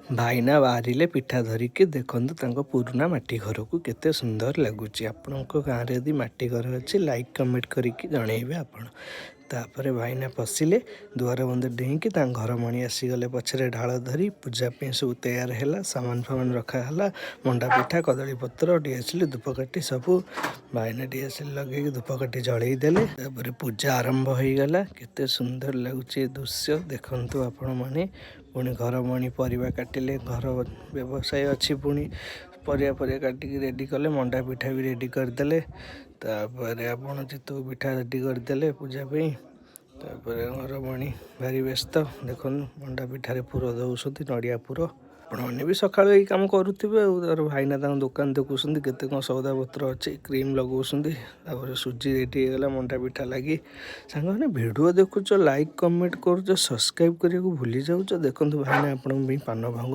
ଭାଇନା ବାହାରିଲେ ପିଠା ଧରିକି। ଦେଖନ୍ତୁ ତାଙ୍କ ପୁରୁଣା ମାଟି ଘରକୁ କେତେ ସୁନ୍ଦର ଲାଗୁଛି। ଆପଣଙ୍କ ଗାଁରେ ଯଦି ମାଟି ଘର ଅଛି, ଲାଇକ୍ କମେଣ୍ଟ କରିକି ଜଣେଇବେ ଆପଣ। ତାପରେ ଭାଇନା ପଶିଲେ ଦୁଆର ବନ୍ଧ ଡେଇଁକି, ତାଙ୍କ ଘର ମଣି ଆସିଗଲେ ପଛରେ ଢାଳ ଧରି। ପୂଜା ପାଇଁ ସବୁ ତୟାର ହେଲା, ସାମାନ ଫାମାନ ରଖା ହେଲା, ମଣ୍ଡା ପିଠା, କଦଳୀ ପତ୍ର, ଡିଆସିଲି, ଧୂପକାଠି ସବୁ। ଭାଇନା ଡିଆସିଲି ଲଗେଇକି ଧୂପକାଠି ଜଳେଇ ଦେଲେ। ତାପରେ ପୂଜା ଆରମ୍ଭ ହେଇଗଲା। କେତେ ସୁନ୍ଦର ଲାଗୁଛି ଏ ଦୃଶ୍ୟ, ଦେଖନ୍ତୁ ଆପଣମାନେ। ପୁଣି ଘର ମଣି ପରିବା କାଟିଲେ। ଘର ବ୍ୟବସାୟ ଅଛି, ପୁଣି ପରିବା ପରିବା କାଟିକି ରେଡ଼ି କଲେ। ମଣ୍ଡା ପିଠା ବି ରେଡ଼ି କରିଦେଲେ। ତାପରେ ଆପଣ ଚିତଉ ପିଠା ରେଡ଼ି କରିଦେଲେ ପୂଜା ପାଇଁ। ତାପରେ ଘର ମଣି ଭାରି ବ୍ୟସ୍ତ। ଦେଖନ୍ତୁ, ମଣ୍ଡା ପିଠାରେ ପୁର ଦେଉଛନ୍ତି, ନଡ଼ିଆ ପୁର। ଆପଣମାନେ ବି ସକାଳୁ ଏଇ କାମ କରୁଥିବେ। ଆଉ ତାର ଭାଇନା ତାଙ୍କ ଦୋକାନ ଦେଖୁଛନ୍ତି, କେତେ କ'ଣ ସଉଦା ପତ୍ର ଅଛି, କ୍ରିମ୍ ଲଗାଉଛନ୍ତି। ତାପରେ ସୁଜି ରେଡ଼ି ହେଇଗଲା ମଣ୍ଡା ପିଠା ଲାଗି। ସାଙ୍ଗମାନେ, ଭିଡ଼ିଓ ଦେଖୁଛ, ଲାଇକ୍ କମେଣ୍ଟ କରୁଛ, ସବସ୍କ୍ରାଇବ୍ କରିବାକୁ ଭୁଲି ଯାଉଛ। ଦେଖନ୍ତୁ, ଭାଇନା ଆପଣଙ୍କ ପାଇଁ ପାନ ଭାଙ୍ଗୁ